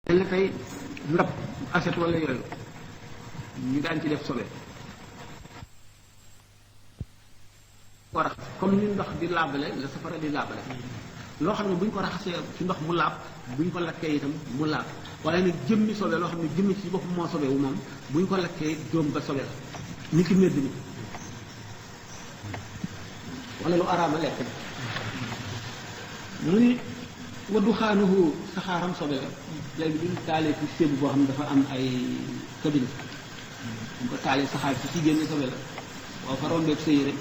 mel ne tey ndab assiette wala yooyu ñu daan ci def sobe ko raxas comme ni ndox di laabale la safara di laabale loo xam ne bu ñu ko raxasee ci ndox mu laab bu ñu ko lakkee itam mu laab waaye nag jëmmi sobe loo xam ne jëmmi ci boppam moo sobe wu moom bu ñu ko lakkee doom ba sobe la ni ki medd mi wala lu araama lekk mu ni waddu xaanuhu saxaaram sobe la léegi bi ñu taalee ci sébu boo xam ne dafa am ay cabine bu ko taalee saxaar ci génne sobe la waaw fa rombeeg sa yére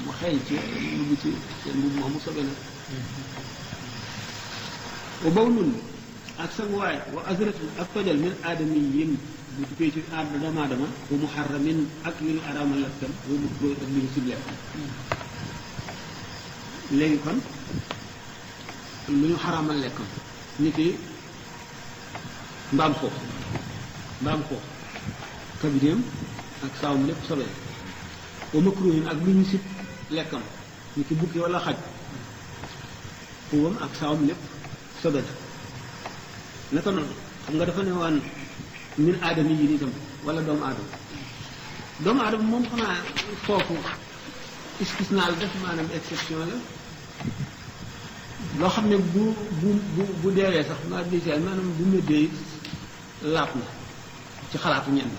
mu xeeñ ci lu ci seen mbubb moomu sobe la wa baw nun ak sanguwaay wa azratu ak tojal min aadami yim bu tukkee ci doomu aadama wa muharramin ak yu ñu araamal lakkam wa mukruh ak li ñu sibleem léegi kon lu ñu xaraamal lekkam ni ki mbaam xoox kabineem ak saawam lépp sobe wa makruhin ak lu ñu sib lekkam ni ki bukki wala xaj puubam ak saawam lépp sobe la naka noonu xam nga dafa ne woon min aadama yi itam wala doomu aadama moom xanaa foofu istisnaal def maanaam exception la loo xam ne bu deewee sax maa di seen maanaam bu méddee laab na ci xalaatu ñenn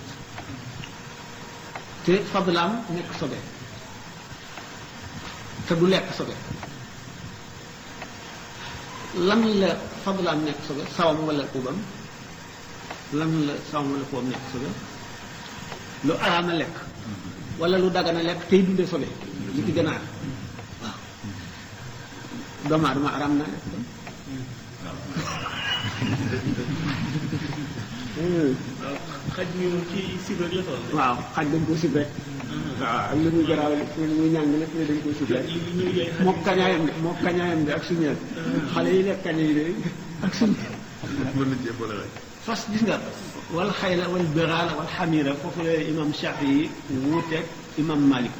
te fadlaam nekk sobe te du lekk sobe lan la fadlaam nekk sobe sawam wala puubam lan la sawam wala puubam nekk sobe lu araama lekk wala lu dagana lekk tey dundee sobe li ci ganaar waaw doomu aadama araam naa lekk xaj mi moom ci sib rek la toll. waaw xaj dañ koo sib rek waaw ak li muy garaaw li muy ñàng lépp ne dañ koo sib rek moo kañaayam de ak suñeel xale yi lekk kaña yi de ak suñeel fas gis nga wal xayla wal biraala wal xamira foofu la imam Shafi yi wuuteeg imam Malik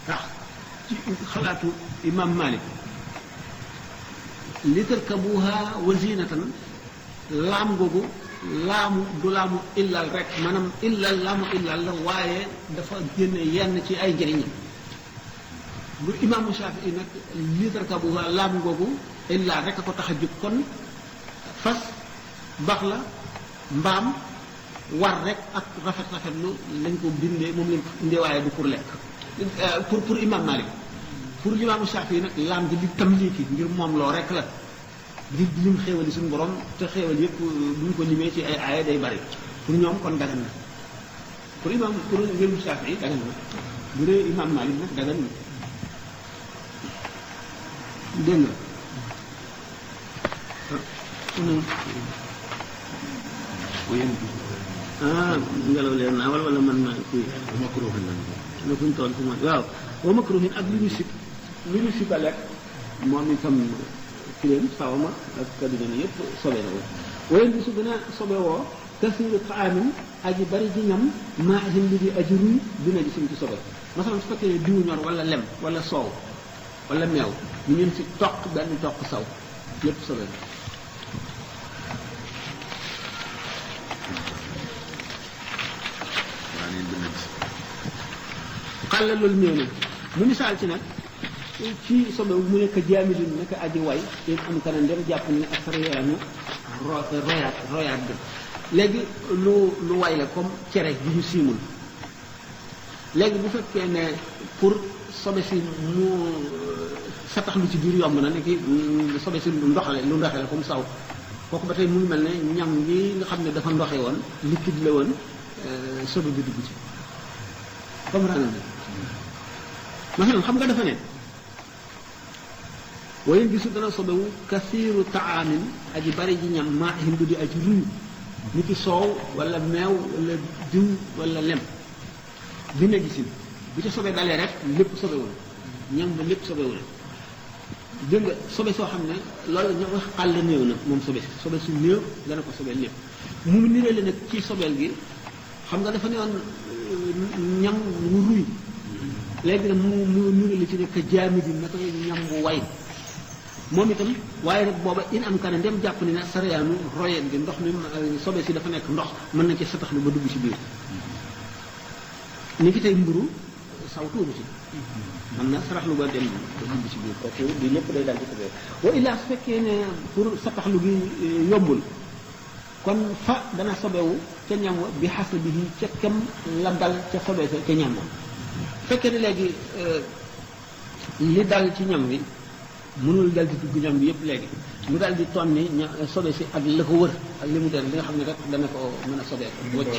ndax ci xalaatu imam Malik li tarkabuha wa zinatan laam googu laamu du laamu illal rek maanaam illal laamu illal la waaye dafa génne yenn ci ay njëriñ bu imaamu Shafii nag li tarkabuha laam googu illal rek a ko tax a jóg kon fas bax la mbaam war rek ak rafet lu lañ ko bindee moom lañ ko indee waaye du pour lekk pour imam Malik pour imaamu Shafii nag laam gi di tamliiki ngir moom loo rek la di lim xéewali suñu borom te xéewal yëpp bu ñu ko limee ci ay aaya day bari pour ñoom kon dagan na pour ngir Shafii dagan na bu dee imam Malik nag dagan na dégg nga ngelaw leen naawal wala man ma kii na fuñ tool fu ma waaw wa makruhin ak lu ñu sib a lekk moom itam kiléem sawama ak kabidana yëpp sobe la woon wayen bi su gën a sobe woo kasiiru taamin aji bari ji ñam maa asim li di aji ruy dina ji sim ci sobe masalan su fekkee diw ñor wala lem wala soow wala meew ñu ñun si toq benn toq saw lépp sobe la xàlla loolu néew na mu misaal ci nag ci sobe mu nekk jaamilin nekk aji way te am kana ndem jàpp ne ak royaanu royaat bi léegi lu way la comme cere bi ñu siimul léegi bu fekkee ne pour sobe si mu satax lu ci biir yomb na ne ki sobe si lu ndoxe la comme saw kooku ba tey mu ngi mel ne ñam yi nga xam ne dafa ndoxe woon liquide la woon sobe bi dugg ci comme ranan bi masalan xam nga dafa ne wayen gisu dana sobewu kasiiru taamin aji bari ji ñam maa hindu di aji ruy ni ki soow wala meew wala diw wala lem bi na gisin bu ca sobe dalee rek lépp sobewul ñam ba lépp sobewul dégg nga sobe soo xam ne loolu ñoo wax xàll néew na moom sobe su néew dana ko sobeel lépp mu nirale nag ci sobeel gi xam nga dafa ne woon ñam wu ruy léegi nag mu nirale ci nekk jaami bi naka ñam bu way moom itam waaye nag booba in am kana ndem jàpp ni ne sariyaanu royeen gi ndox mi sobe si dafa nekk ndox mën na ci sataxlu ba dugg ci biir ni ki tey mburu saw tuuru si mën na saraxlu ba dem ba dugg ci biir kooku di lépp day daal di sobee wa illaa su fekkee ne pour sataxlu gi yombul kon fa dana sobewu ca ñam wa bi xasabihi ca kem la dal ca sobe sa ca ñam wa fekkee ne léegi li dal ci ñam wi mënul dal di dugg ñam bi yëpp léegi mu dal di tonni sobe si ak la ko wër ak li mu den li nga xam ne rek dana ko mën a sobee ko wëcc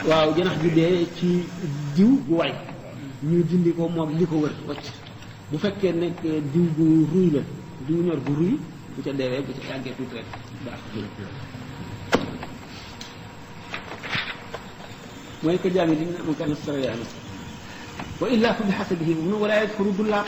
waaw janax ju dee ci diw gu way ñu dindi ko moom li ko wër wëcc bu fekkee nekk diw gu ruy la diw ñor gu ruy bu ca deewee bu ca yàggee tuuti rek baax mooy ko jaami li mu kan sarayaani wa illa fa bi xasabihi mu wala yadfuru du laab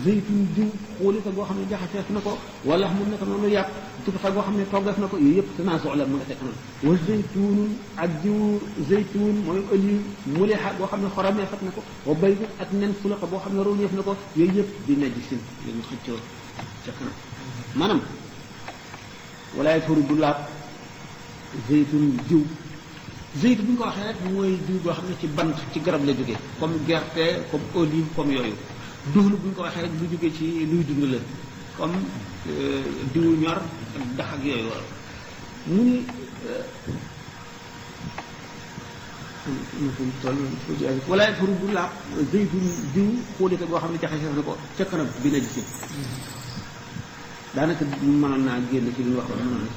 zeytun diw xoolita boo xam ne jaxaseef na ko wala mun naka noonu yàpp tufaxa boo xam ne toggeef na ko yooyu yëpp tanaasu la mu nga teg noonu wa zeytunun ak diw zeytun mooy olive muliha boo xam ne xorameefat na ko wa baydun ak nen sulaqa boo xam ne roñeef na ko yooyu yëpp di najisin li mu xëccoo ca kanam maanaam wala yadfuru du laab zeytun diw zeyt bu ñu ko waxee rek mooy diw boo xam ne ci bant ci garab la jógee comme gerte comme olive comme yooyu duxlu bu ñu ko waxee rek lu jógee ci luy dund la comme diwu ñor ak dax ak yooyu war mu ni wala yadfuru du laab zeytun diw xóolite boo xam ne jaxase na ko ca kanam bi na gisi daanaka mënoon naa génn ci li ñu waxoon noonu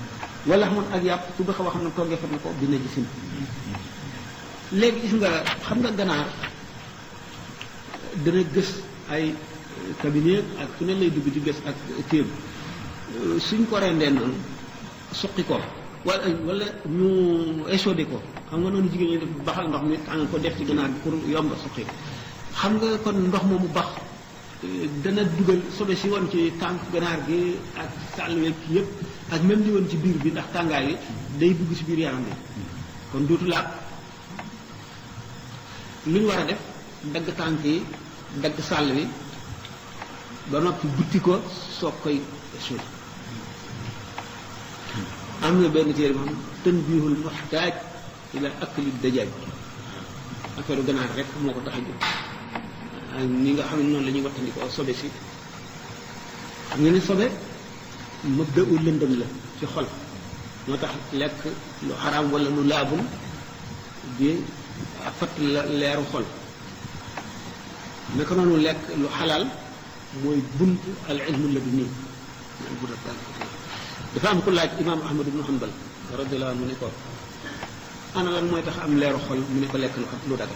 wala xamoon ak yàpp su ba xaw a xam ne toggee fat na ko dina gisin léegi gis nga xam nga ganaar dana gës ay cabinet ak fu ne lay dugg di gës ak téeb suñ ko rendee noonu suqi ko wala ñu échaudé ko xam nga noonu jigéen ñi def baxal ndox mi tàng ko def ci ganaar bi pour yomb suqi xam nga kon ndox moomu bax dana dugal sobe si woon ci tànk ganaar gi ak sàllweeg yëpp ak même li woon ci biir bi ndax tàngaay yi day dugg ci biir yaram bi kon dootu laab lu ñu war a def dagg tànk yi dagg sàll wi ba noppi butti ko soog koy suul am na benn téere boo xam tanbihul muhtaaj ila akli dajaaj affaire ganaar rek moo ko tax a jóg ni nga xam ne noonu la ñuy wattandikoo sobe si xam nga ni sobe mabda'u lëndëm la ci xol moo tax lekk lu xaraam wala lu laabul di fat la leeru xol naka noonu lekk lu xalaal mooy bunt al ilmu la du nii dafa am ku laaj imaam Ahmad ibnu Hanbal radiyallahu anhu mu ne ko ana lan mooy tax am leeru xol mu ne ko lekk lu dagal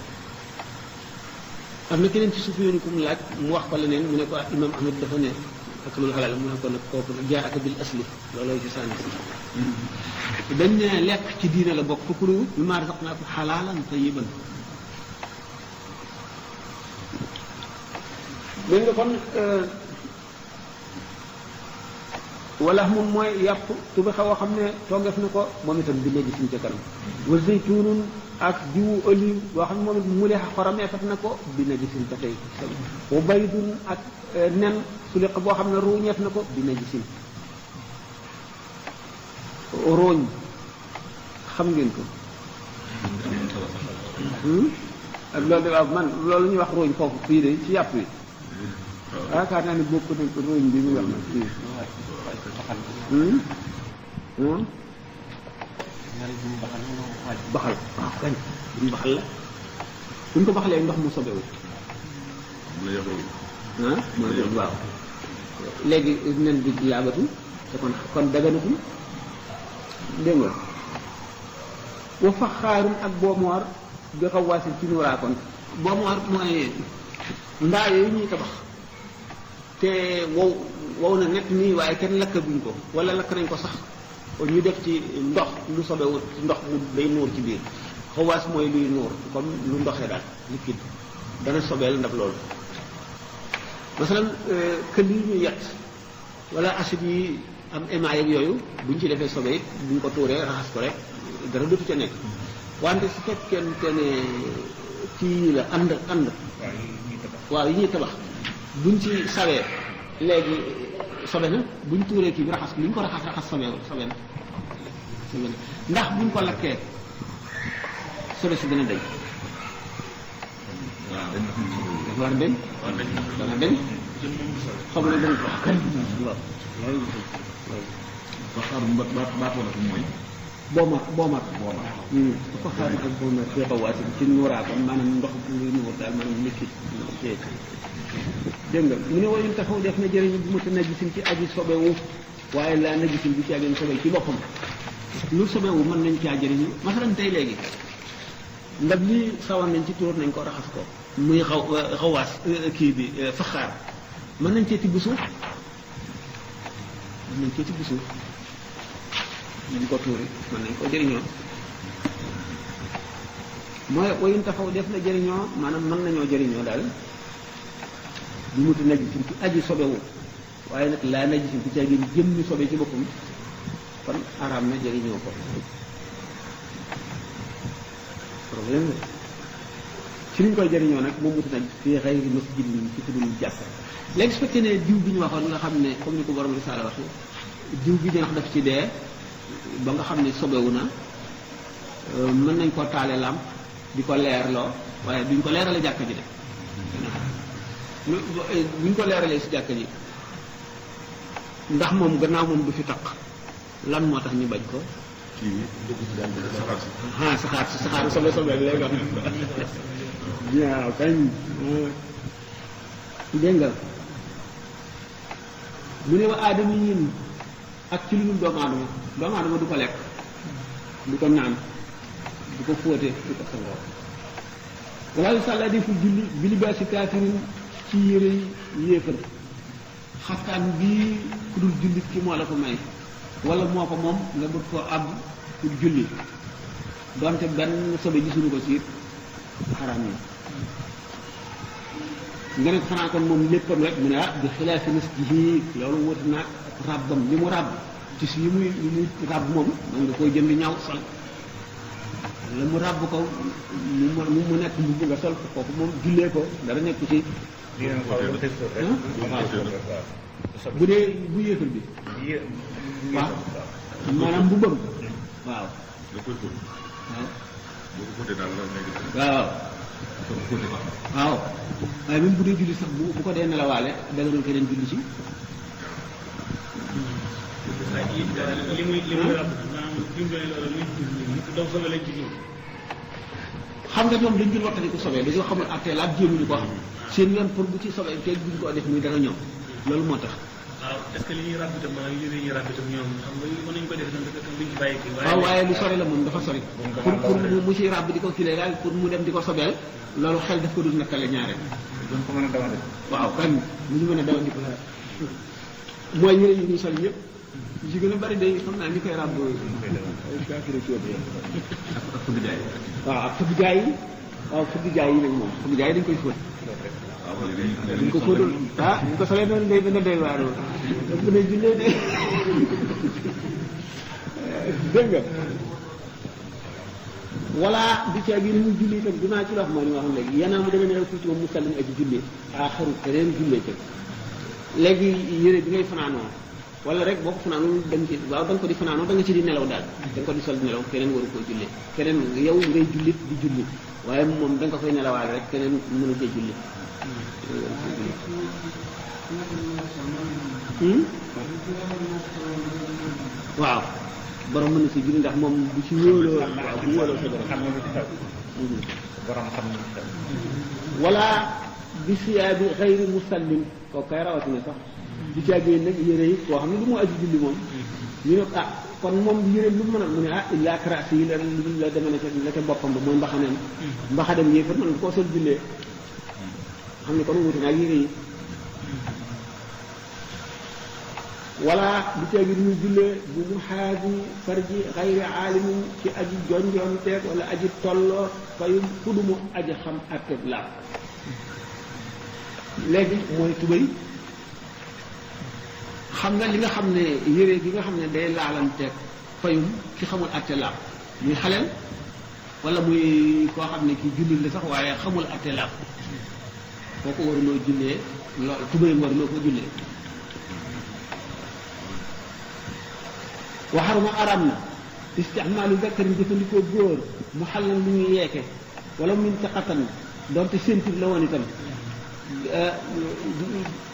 am na keneen ci suuf yoonu ku mu laaj mu wax ko leneen mu ne ko imaam Ahmad dafa ne ak loolu xalaal mu ne ko nag kooku jaa ak bil asli loolooy ci sànni si dañ ne lekk ci diine la bokk kukuru bi maa razaqnaakum xalaalan tayyiban dégg nga kon wala moom mooy yàpp tuba xaw a xam ne toggeef na ko moom itam bi léegi suñu ca kanam wa zeytunun ak diwu olive boo xam ne moom it mu leex xoramee fat na ko bi na gisin ba tey wa baydun ak nen suliq boo xam ne ruuñeef na ko bi na gisin rooñ xam ngeen ko ak loolu de waaw man loolu ñuy wax rooñ foofu fii de ci yàpp wi yaakaar naa ne bokk nañ ko rooñ bi mu wax nag fii baxal waaw kañ buñ baxal la buñ ko baxalee ndox mu sobewu mooy waaw léegi nen bi laabatu te kon daganatul dégg nga wa faxaarun ak boomoor bi xaw waasil ci nuuraa kon boomoor mooy ndaa yooyu ñuy tabax te wow na nekk nii waaye kenn lakkaguñ ko wala lakk nañ ko sax ñu def ci ndox lu sobewu ndox mu day nuur ci biir xawaas mooy luy nuur comme lu ndoxee daal liquide dana sobeel ndax loolu masalan këll yi ñuy yett wala acide yi am émail ak yooyu buñ ci defee sobe it buñ ko tuuree raxas ko rek dara dootu ca nekk wante su fekkente ne ci la ànd waaw yi ñuy tabax buñ ci sawee léegi sobe na buñ tuuree kii bi raxas luñ ko raxas sobe na ndax buñ ko lakkee sobe si dana dañ dafa war a dañ dana dañ xam ne dañ ko waaw faxaar baat wala ko mooy boomat dafa xaar ak boomat xeexawaati ci nuuraatam maanaam ndox muy nuur daal maanaam liquide dégg nga mu ne woyun taxaw def na jëriñu bu mu ta najisin ci aji sobewu waaye laa najisin bu ci ageen sobe ci boppam lu sobewu mën nañ caa jëriñu masalan tey léegi ndab li sawan nañ ci tuur nañ ko raxas ko muy xawaas kii bi faxaar mën nañ cee tibb suuf nañ ko tuuri mën nañ ko jëriñoo mooy woyun taxaw def na jëriñoo maanaam mën nañoo jëriñoo daal bu mutu najisin ci aji sobewu waaye nag laa najisin ku caagin jëmmi sobe ci boppam kon araam na jëriñoo ko problème la ci liñ koy jëriñoo nag moom mutu naj fii xayri masjidin ci tuddul jàkk léegi su fekkee ne diw bi ñu waxoon nga xam ne comme ni ko borom risaala waxe diw bi jënax daf ci dee ba nga xam ne sobewu na mën nañ koo taale lamp di ko leerloo waaye duñ ko leerale jàkk ji de buñ ko leeralee si jàkk ji ndax moom gannaaw moom du fi taq lan moo tax ñu bañ ko saxaar sobe léegi wax waaw kañ dégg nga mu ne wa aadama yin ak ci lu dul doomu aadama du ko lekk du ko naan du ko fóote du ko sangoo wala yu sàlla deful julli bi libaasi kaafirin ci yére yéefar xaftaan bii ku dul jullit ki moo la ko may wala moo ko moom nga bëgg koo àbb pour julli donte benn sobe gisuñu ko ci xaraam yi nga ne ko xanaa kon moom léppam rek mu ne bi xilaafi nasjihi loolu wut naag ràbbam li mu ràbb ci si yi muy ràbb moom man nga koy jënd ñaw sol la mu ràbb ko mu nekk mbubb nga sol ko kooku moom jullee ko dara nekk ci bu dee bu yéefar bi waaw maanaam mbubbam waaw waaw waaye même bu dee julli sax bu ko dee nelawaale danga doon keneen julli ci li muy rab maanaam dimbali loolu muy doom sobe lañ ci jiw xam nga ñoom dañ jul wattandi ko sobee dañoo xamul attee laab jéemuñu ko xam seen yoon pour bu ci sobee te buñ ko def muy dara ñoom loolu moo tax waaw est-ce que li ñuy ràbb itam maanaam yére ñuy ràbb itam ñoom xam nga mën nañu ko def itam duñ ci bàyyi kii waaw waaye lu sori la moom dafa sori pour mu ciy ràbb di ko kilee daal pour mu dem di ko sobeel loolu xel daf ko dul nattale ñaare duñ ko mën a dawal waaw kan lu ñu mën a dawal di ko mooy yére yi ñuy sol yëpp yi ci gën a bari day xam naa ni koy ràbb waaw ak fëgg jaay yi waaw fëgg jaay yi nag moom fëgg jaay yi dañ koy fóot duñ ko fóotul buñ ko solee noonu day dana doy waar daf gën a jullee de dégg nga wala di caa gi ni mu julli itam dinaa ci wax moo ni ma xam léegi yanaa mu dama ne fii ci moom musallim aji jullee xaru keneen jullee ca léegi yére bi ngay fanaanoo wala rek boo ko fanaanoo da nga ci waaw da nga ko di fanaanoo da nga ci di nelaw daal da nga ko di sol di nelaw keneen waru koo jullee keneen yow ngay jullit di julli waaye moom da nga ko koy nelawaale rek keneen mënu cee julli waaw borom mën na si julli ndax moom bu ci wóoloo waaw bu wóoloo sa borom xam nga lu ci xew borom xam na lu ci xew wala bi siyaabi xayri musallim kooku kay rawatina sax di caagee nag yére yi koo xam ne lu mu aju julli moom ñu ne kon moom yére lu mu mën a mu ne illaa karaas yi la deme la ca boppam ba mooy mbaxaneem mbaxaneem yéefar man du koo sol jullee xam ne kon wuute naa yére yi wala du caagi muy jullee bu mu xaagi farji xayri aalimin ci aji jonjoon teeg wala aji tolloo fayum fudumu aji xam atteb laab léegi mooy tubéy xam nga li nga xam ne yére gi nga xam ne day laalanteeg fayum ki xamul atte laab muy xaleel wala muy koo xam ne kii jullit la sax waaye xamul atte laab kooku waruloo jullee loolu tubéyam waruloo ko jullee waxaruma aram na isticmaalu zakarin jëfandikoo góor mu xàllan lu ñuy yeeke wala min taqatan doonte ceinture la woon itam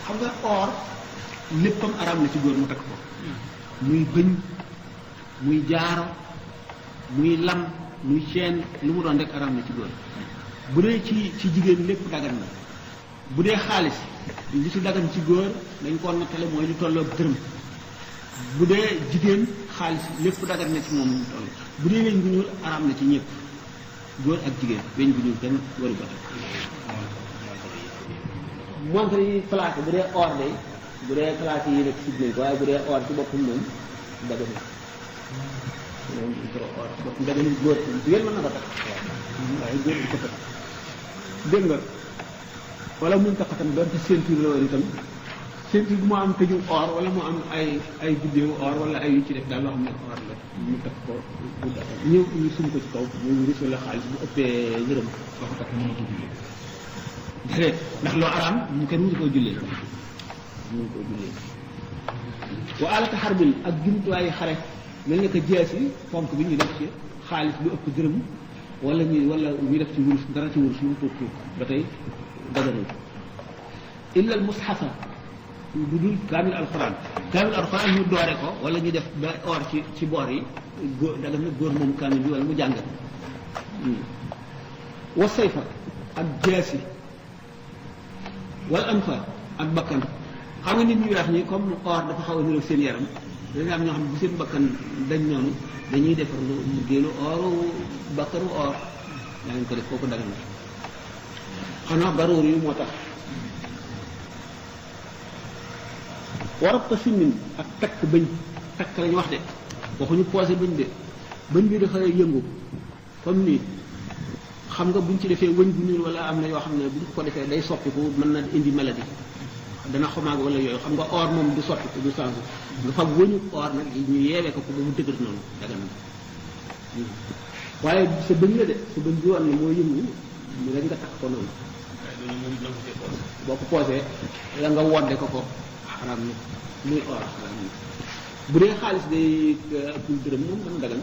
xam nga or léppam aram na ci góor mu takk ko muy bëñ muy jaaro muy lam muy chaîne lu mu doon rek aram na ci góor bu dee ci jigéen lépp dagan na bu dee xaalis li ci dagan ci góor dañ koo nattale mooy lu tolloog dërëm bu dee jigéen xaalis lépp dagan na ci moom mu toll bu dee weñ bu ñuul aram na ci ñëpp góor ak jigéen weñ bu ñuul kenn waru ko takk montre yi plaqué bu dee or day bu dee plaqué yi rek signañ ko waaye bu dee or ci boppam moom dagan na moom or ci boppam dagan na góor jigéen mën na ko takk waaye góor du ko takk dégg nga wala mun taxatam doonte ceinture la woon itam ceinture bu mu am tëju or wala mu am ay vidéo or wala ay yu ci def daal loo xam ne or la ñu takk ko ñu sum ko ci kaw mu ris wala xaalis bu ëppee ngërëm soo ko takk mënu ko jullee déedéet ndax loo araam ñu kenn mënu koo jullee mënu koo jullee wa alata xarbin ak jumtuwaayu xare mel ne que jeesi fonk bi ñu def ci xaalis bu ëpp dërëm wala ñu def ci wurus dara ci wurus lu mu tuut tuut ba tey daganul illa al mushafa bu dul kaamil alquran ñu doore ko wala ñu def ba or ci boor yi góor dagan na góor moom kaamil bi wala mu jàng wa sayfa ak jeesi wala anfa ak bakkan xam nga nit ñi wax ni comme or dafa xaw a niroog seen yaram dañu am ñoo xam ne bu seen bakkan dañ noonu dañuy defar lu génnu oru bakkanu or yaa ngi ko def kooku dagan na xanaa baroor yi moo tax warabta simmin ak takk bëñ takk lañu wax de waxuñu posé bëñ de bëñ bi dafa yëngu comme nii xam nga buñ ci defee wëñ bu ñuul wala am na yoo xam ne buñ ko defee day soppiku mën na indi maladie dana xomaag wala yooyu xam nga or moom du soppiku du changé nga fab wëñu or nag ñu yeewee ko ba mu dëgër noonu dagan na waaye sa bëñ la de sa bëñ bi woon ne moo yëngu mu rek nga takk ko noonu boo ko posé la nga wodde ko xaraam na muy or xaraam na bu dee xaalis day ëppul dërëm moom mën dagan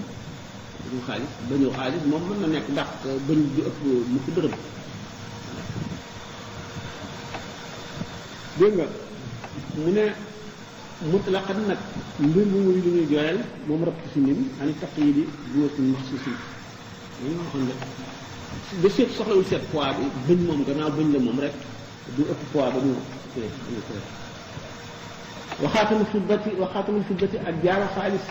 bu xaalis bañu xaalis moom mën na nekk ndax bëñ bi ëpp mu ko dërëm dégg nga mu ne mutlaqan nag mbir mu muy lu ñuy jooyal moom rabtu si nin ani taq yi di góotul maxsuusin dañu waxoon ne ba seet soxlawul seet poids bi bëñ moom gannaaw bëñ la moom rek du ëpp poids ba ñu waxaatamul fiddati ak jaaro xaalis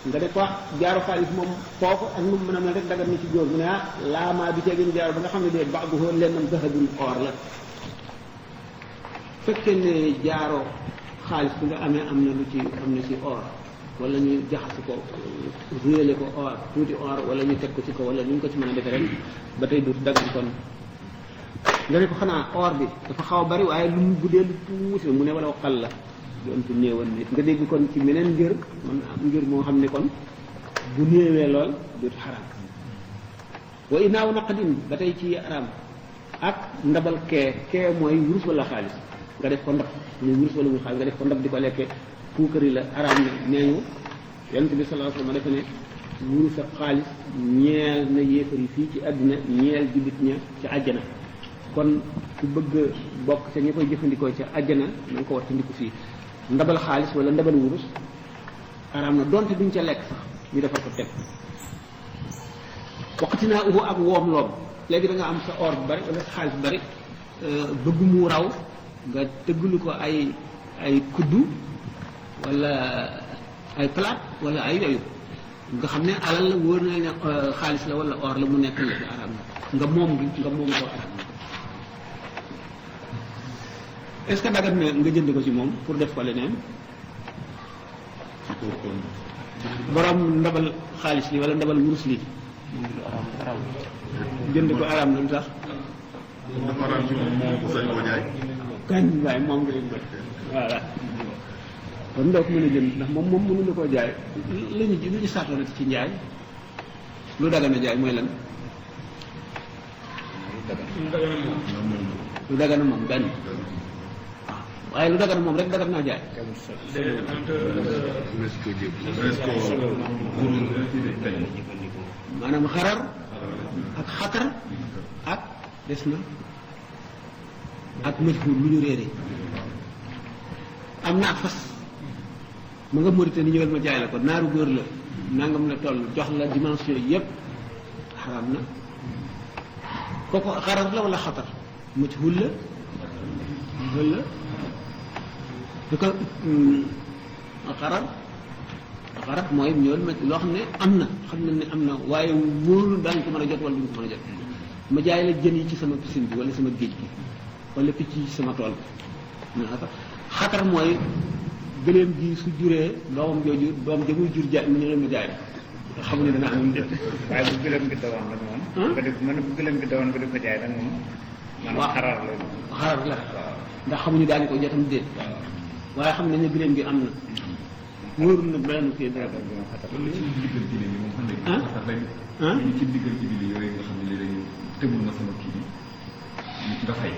nga ne ko jaaro xaalis moom foofu ak nu mën a mel rek dagat na ci góor mu ne laamaa bi teegin jaaro ba nga xam ne dee baax bu xool lennam dahabun or la fekkee ne jaaro xaalis bi nga amee am na ci or wala ñu jaxasi ko réele ko or tuuti or wala ñu teg ko ci ko wala ñu ko ci mën a defee rek ba tey duut dagan kon nga ne ko xanaa or bi dafa xaw a bari waaye lu mu guddee lu tuuti mu ne wala waxal la doon ko néewal nit nga dégg kon ci meneen ngir man am ngir moo xam ne kon bu néewee lool duut xaraam wa inaaw naqadin ba tey ci araam ak ndabal kee mooy wurus wala xaalis nga def ko ndab muy wurus wala muy xaalis nga def ko ndab di ko lekkee puukari la araam na nee ñu yonent bi sallallahu alayhi wasallam defe ne wurus ak xaalis ñeel na yéefar yi fii ci àddina ñeel jullit ña ci àjjana kon ku bëgg bokk ca ñi koy jëfandikoo ca àjjana na nga ko war tandiku fii ndabal xaalis wala ndabal wurus araam na donte duñ ca lekk sax ñu defar ko teg waxati naa uhu ak woom loom léegi da nga am sa or bu bari wala sa xaalis bu bari bëgg mu raw nga tëgglu ko ay kuddu wala ay palaat wala ay yooyu nga xam ne alal la wóor na ne xaalis la wala or la mu nekk la araam na nga moom ko araam na est-ce que dagat na nga jënd ko ci moom pour def ko leneen borom ndabal xaalis li wala ndabal wurus li jënd ko araam na lu tax dafa araam ci moom moo ko sañ koo jaay kañ waaye moom nga leen ko voilà kon doo ko mën a jënd ndax moom mënu la koo jaay lu ñu saatoo ci njaay lu dagan a jaay mooy lan lu dagan a moom gan waaye lu dagan moom rek dagan naa jaay. maanaam xarar ak xatar ak des na ak majhul lu ñu réere am na ak fas ma nga Mauritanie ñëwal ma jaay la ko naaru góor la nangam la toll jox la dimension yépp xaraam na kooku xarar la wala xatar majhul la majhul la du ko xarar mooy ñëwal ma loo xam ne am na xam nañ ne am na waaye wóorul daañu ko mën a jot wala duñu ko mën a jot ma jaay la jën yi ci sama piscine bi wala sama géej gi wala picc yi ci sama tool bi xatar mooy gëléem gi su juree doomam jooju doom ja muy jur jaay mu ne leen ma jaay la xamu ne dana am njëkk. waaye bu gëléem gi dawoon nag moom. nga def man bu gëléem gi dawoon nga def ko jaay nag moom. maanaam xarar la. xarar la ndax xamuñu daañu ko jotam déet. waaye xam nañ ne gëléem gi am na. wóorul na benn kii dara. ah ci diggal ci biir yooyu nga xam ne léeg-léeg tëbul na sama kii bi ñu ci dafay.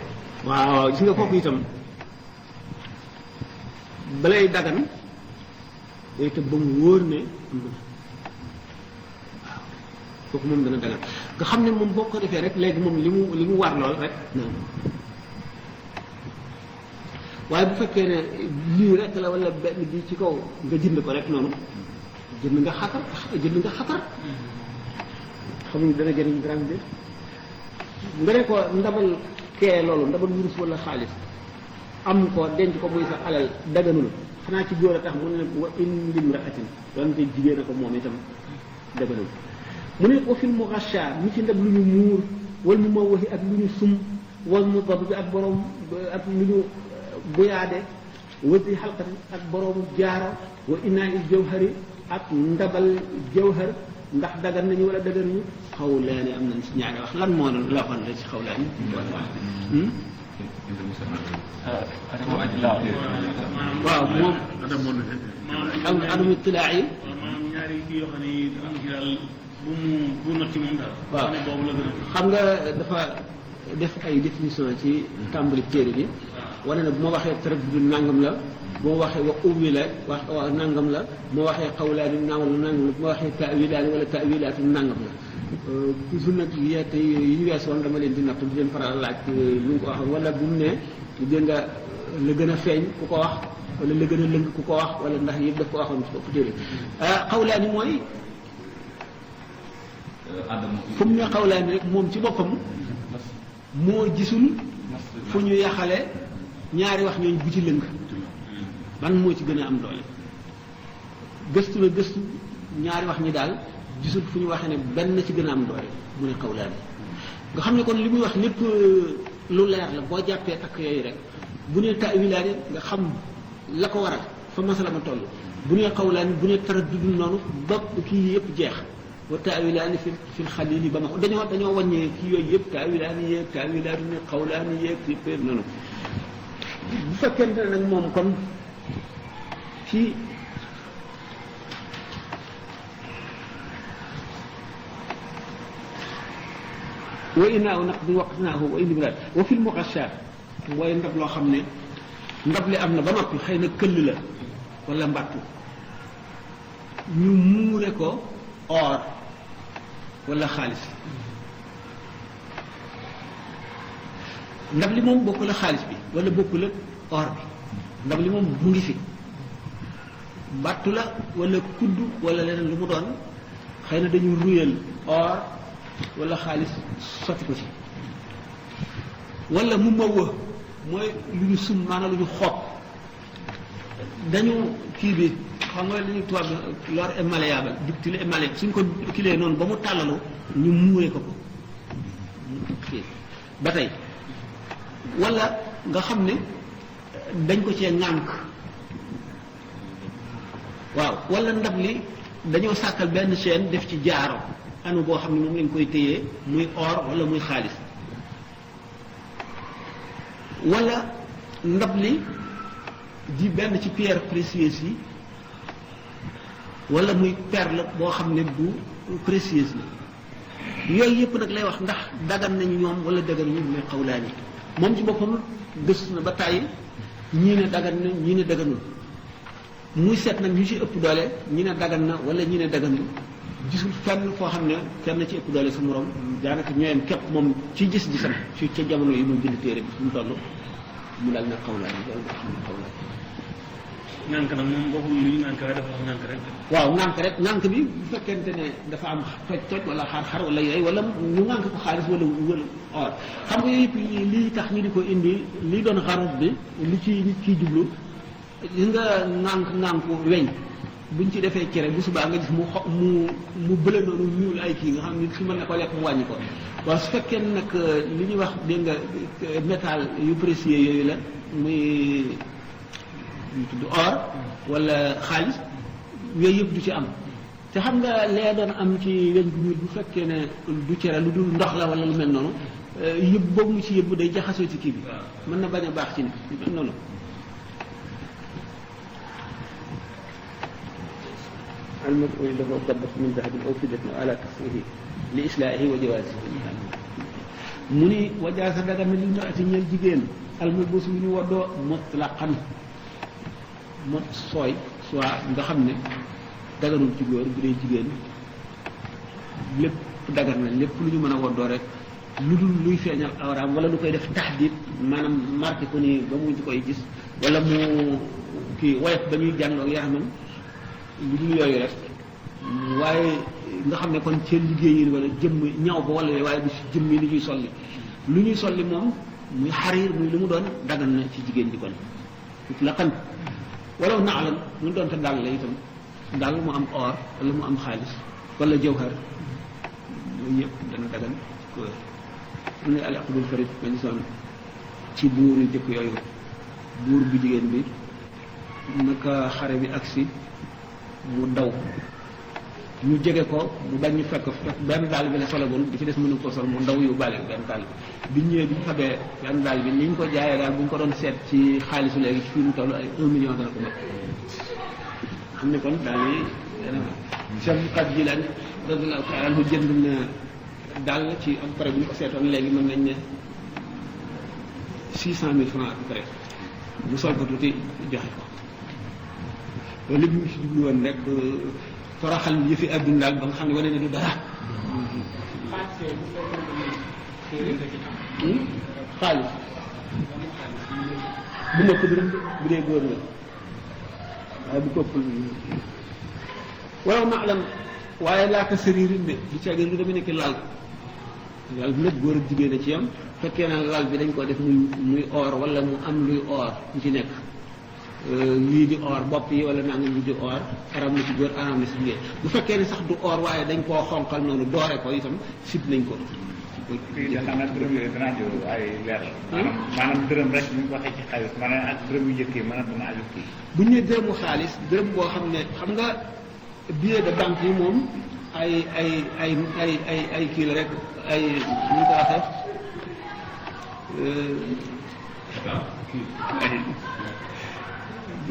waaw gis nga kooku itam balay dagan day tëb ba mu wóor ne am na waaw kooku moom dana dagan nga xam ne moom boo ko defee rek léegi moom li mu war lool rek noonu waaye bu fekkee ne lii rek la wala benn bi ci kaw nga jënd ko rek noonu jënd nga xatar xamuñu dana jëriñ dara bi nga ne ko ndabal kee loolu ndabal wurus wala xaalis am ko denc ko muy sa alal daganul xanaa ci góor a tax mu ne wa in limra'atin donte jigéen a ko moom itam daganul mu ne wa fil mughasha mi ci ndab lu ñu muur wal mu mawwahi ak lu ñu sum wal mu dab bi ak borom ak lu ñu buyaade wasi xalqatin ak boroomu jaara wa inaa il jawhari ak ndabal jawhar ndax dagan nañu wala dagan ñu xawlaani am nañ si ñaari wax lan moo doon la waxoon la ci xawlaani waaw moom adamu itilaa yi maanaam ñaari kii yoo xam ne daal bu mu not ci moom daal waaw boobu la gën a xam nga dafa def ay définition ci tàmbali téere bi wane na bu ma waxee taraddud nangam la bu ma waxee wa ubbi la wax nangam la bu ma waxee xawlaani nangam la nangam la bu ma waxee taawilaani wala taawilaatu nangam la toujours nag yeete yi ñu weesoon dama leen di natt di leen faral laaj lu mu ko wax wala bu mu ne dégg nga la gën a feeñ ku ko wax wala la gën a lëng ku ko wax wala ndax yëpp daf ko waxoon ci bopp téere xawlaani mooy fu mu ne xawlaani rek moom ci boppam moo gisul fu ñu yaxale ñaari wax ñooñu bu ci lëng ban moo ci gën a am doole gëstu la gëstu ñaari wax ñi daal gisul fu ñu waxee ne benn ci gën a am doole mu ne xawlaani nga xam ne kon li muy wax lépp lu leer la boo jàppee takk yooyu rek bu ne taawilaani nga xam la ko waral fa masala ma toll bu ne xawlaani bu ne taraddudul noonu ba kii yëpp jeex wa taawilaani fil xalili ba ma dañoo wàññee kii yooyu yëpp taawilaani yeeg taawilaani xawlaani yeeg yëpp noonu bu fekkente ne nag moom kon ci wa inaaw naq bi waqtinaahu wa indi bilaat wa fil mughasha mooy ndab loo xam ne ndab li am na ba noppi xëy na këll la wala mbàttu ñu muure ko or wala xaalis ndab li moom bokkul ak xaalis bi wala bokkul ak or bi ndab li moom mu ngi fi mbàttu la wala kudd wala leneen lu mu doon xëy na dañu ruyal or wala xaalis sotti ko ci wala mu mawwa mooy lu ñu sum maanaam lu ñu xob dañu kii bi xam nga li ñuy tubaab l'or est malléable ductile est malléable suñ ko kilee noonu ba mu tàllalu ñu muuree ko ba tey wala nga xam ne dañ ko cee ŋànk waaw wala ndab li dañoo sàkkal benn chaîne def ci jaaro anu boo xam ne moom lañ koy téyee muy or wala muy xaalis wala ndab li di benn ci pierre précieuse yi wala muy perle boo xam ne bu précieuse la yooyu yëpp nag lay wax ndax dagan nañu ñoom wala dagan ñu muy xawlaani moom ci boppam gëstu na ba tàyyi ñii ne dagan na ñii ne daganul muy seet nag ñu ci ëpp doole ñi ne dagan na wala ñi ne daganul gisul fenn foo xam ne kenn ci ëpp doole sa morom daanaka ñooyam képp moom ci gis-gisam ci ca jamono yi muy bind téere bi fu mu toll mu daal ne xaw laa loolu nga xam ne xaw laa nànk nag moom waxul lu ñu nànk waaye dafa wax nànk rek. waaw nànk rek nànk bi bu fekkente ne dafa am toj wala xar-xar wala yooyu wala ñu nànk ko xaalis wala or xam nga yëpp lii tax ñu di ko indi lii doon xarut bi li ci nit kiy jublu li nga nànku weñ buñ ci defee cere bu subaa nga gis mu bële noonu ñuul ay kii nga xam nit ki mën na ko lekk mu wàññi ko waaw su fekkee nag li ñuy wax dégg nga métal yu précieux yooyu la muy ñu tudd or wala xaalis yooyu yëpp du ci am te xam nga lee doon am ci weñ bu ñuul bu fekkee ne du cere lu dul ndox la wala lu mel noonu yëpp boobu mu ci yëpp day jaxasoo ci kii bi mën na bañ a baax ci nit lu mel noonu المدعو له ضبط من ذهب أو فضة على كسره لإصلاحه وجوازه mu ni wajaasa daga na li marati ñeel jigéen almalbuus bi ñu waddoo mutlaqan mot sooy soit nga xam ne daganul ci góor bu dee jigéen lépp dagan na lépp lu ñu mën a waddoo rek lu dul luy feeñal awraam wala lu koy def taxdiid maanaam marqué ko nii ba mu koy gis wala mu kii woyof ba ñuy jànloo yaramam lu dul yooyu rek waaye nga xam ne kon ci liggéey yi wala jëmm ñaw ba wala waaye du si jëmm yi li ñuy solli lu ñuy solli moom muy xariir muy lu mu doon dagan na ci jigéen ji kon la kan walaw naalan mu doon te dàll la itam dàll mu am or wala mu am xaalis wala jawhar yooyu yëpp dana dagan ci ko mu ne al aqdul farid ma gisoon ci buur yu jëkk yooyu buur bu jigéen bi naka xare bi agsi mu daw ñu jege ko mu bañ ñu fekk benn daal bi la solagul bi ci des mënu ko sol mu ndaw yu bale benn daal bi ñu ñëwee bi ñu xamee benn daal bi ni ñu ko jaayee daal bu ñu ko doon seet ci xaalisu léegi ci fii mu toll ay 1 million dana ko mat xam ne kon daal yi dana Cheikh Bukat Jilaan radiyallahu taala anhu jënd na daal ci à peu près bu ñu ko seetoon léegi mën nañ ne 600 000 francs à peu près mu sol ko tuuti joxe ko loolu lépp ñu si jublu woon rek toroxal yëfi àdduna daal ba nga xam ne wane ne du dara xaalis bu nekk dërëm bu dee góor la waaye bu koppul walaw maalam waaye laata sëriirin de ci caagin lu dama nekk lal lal bi nag góor ak jigéen a ci yam fekkee na lal bi dañ ko def muy or wala mu am luy or ñu ci nekk lii di or bopp yi wala nangam lii di or aram na ci góor aram na ci jigéen bu fekkee ne sax du or waaye dañ koo xonqal noonu doore ko itam sib nañ ko fii de xanaa dërëm yooyu danaa jël ay leer maanaam dërëm rek ñu waxee ci xaalis maanaam ak dërëm yu njëkk yi maanaam dana aju kii bu ñu nee dërëmu xaalis dërëm boo xam ne xam nga billet de banque yi moom ay kii la rek ay ñu ko waxee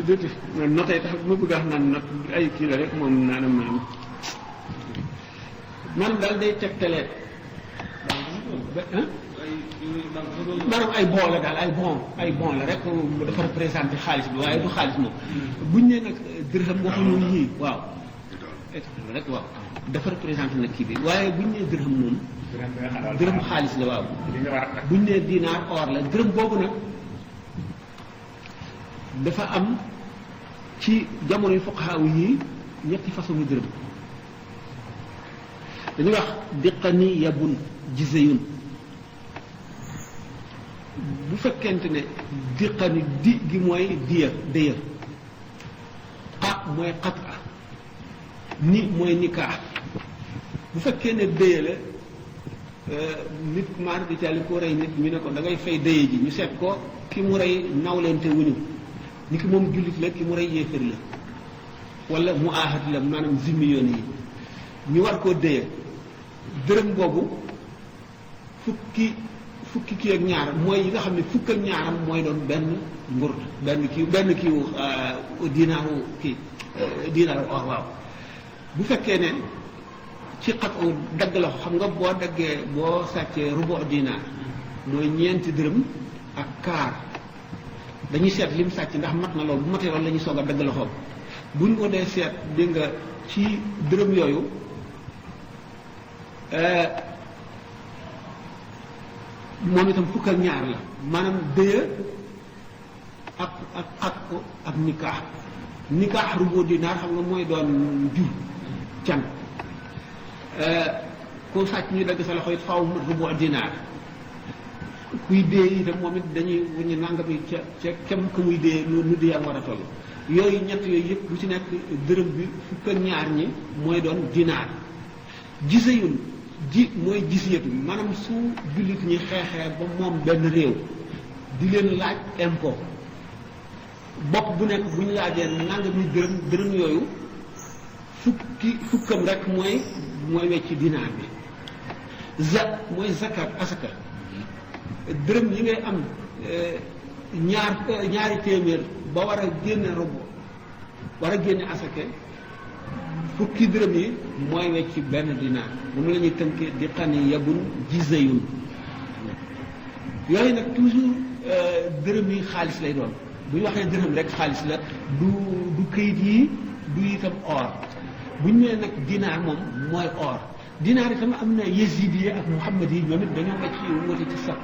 déedéet noté tax ma bëgg a wax naan not ay kii la rek moom maanaam daal day tegtale maanaam ay bon la daal ay bon la rek dafa représenté xaalis bi waaye du xaalis moom buñ nee nag dërëm waxuñu ñii waaw rek waaw dafa représenté nag kii bi waaye buñ nee dërëm moom dërëm xaalis la waaw buñ nee dinaar or la dërëm boobu nag dafa am ci jamono yu fuqahaa yi ñetti façon yu dërëm dañuy wax diqani yabun jizeyun bu fekkente ne diqani di gi mooy diya déya xa mooy xat a ni mooy nikaa bu fekkee ne déya la nit maar di tali ko rey nit ñu ne ko da ngay fay déya ji ñu seet ko ki mu rey nawleente wuñu ni ki moom jullit la ki mu rey yéefar la wala mu ahad la maanaam zimmi yoon yi ñu war koo déye dërëm boobu fukki kii ak ñaar mooy yi nga xam ne fukk ak ñaaram mooy doon benn ngurt benn kiiwu dinaaru kii dinaaru or waaw bu fekkee ne ci xat u dagg la xam nga boo daggee boo sàccee rubo dinaar mooy ñeenti dërëm ak kaar dañuy seet lim sàcc ndax mat na loolu bu matee loolu la ñuy soog a dagg loxoom bu ñu ko dee seet dégg nga ci dërëm yooyu moom itam fukk ak ñaar la maanaam dëya ak xat ko ak nikaax rubu dinaar xam nga mooy doon jur can ku sàcc ñu dagg sa loxo it faaw rubu dinaar kuy dee itam moom it dañuy wuñu nangami ca kem ku muy dee nu di yam war a toll yooyu ñett yooyu yëpp bu ci nekk dërëm bi fukk ak ñaar ñi mooy doon dinaar giseyul ji mooy gisiyatu maanaam su jullit ñi xeexee ba moom benn réew di leen laaj impôt bopp bu nekk bu ñu laajee nangami dërëm yooyu fukkam rek mooy wecc dinaar bi mooy zakat asaka dërëm yi ngay am ñaari téeméer ba war a génne robo war a génne asaka fukki dërëm yi mooy wecc benn dinaar moom la ñuy tënkee di xani yabun giseyun yooyu nag toujours dërëm yi xaalis lay doon bu ñu waxee dërëm rek xaalis la du këyit yi du itam or bu ñu nee nag dinaar moom mooy or dinaar itam am na yezidi yi ak muhammad yi ñoom it dañoo wecc wuute ci sax